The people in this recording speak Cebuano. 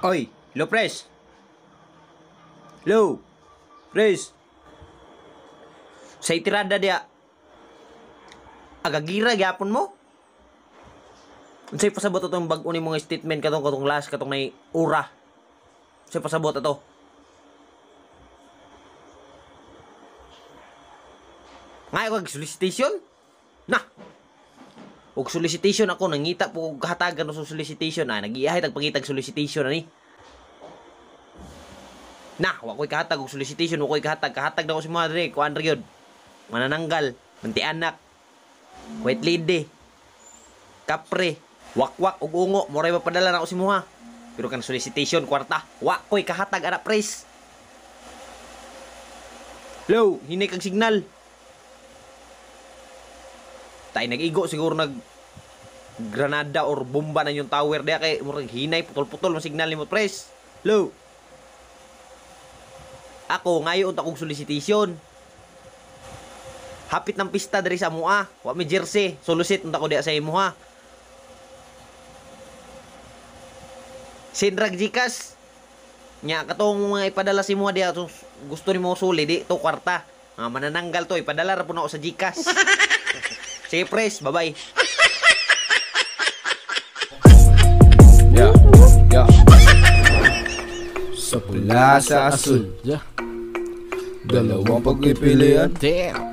Oy, lo pres. Lo. Pres. Sa itirada dia. Agagira gyapon mo. Unsay pasabot atong bag-o ni mga statement katong katong last katong nay ura. Unsay pasabot ato? Ngay og solicitation? Na. Og solicitation ako nangita po og kahatagan sa solicitation, ah, nagiyahay tag pangitag solicitation ani. Na, wa ko'y kahatag og solicitation, wa ko'y kahatag. Kahatag na ko si mga dre, kuan ra gyud. Manananggal, manti anak, white lady, kapre, wakwak ug ungo, moray mapadala na ako si muha. Pero kan solicitation kwarta, wa ko'y kahatag ana pres. Hello, hinay kag signal. Tay nag-igo siguro nag granada or bomba na yung tower diya kay murag hinay putol-putol man signal nimo pres. Hello. Ako ngayo unta kog solicitation. Hapit ng pista diri sa mua. Wa mi jersey, solicit unta ko diya sa imuha. Sindrag GCash. Nya katong mga ipadala si imuha diya gusto nimo suli di to kwarta. Mga manananggal to ipadala ra pud nako sa GCash. Sige pres, bye-bye. Yeah, yeah. Sa pula sa asul. Yeah. Dalawang pagpipilian. Damn.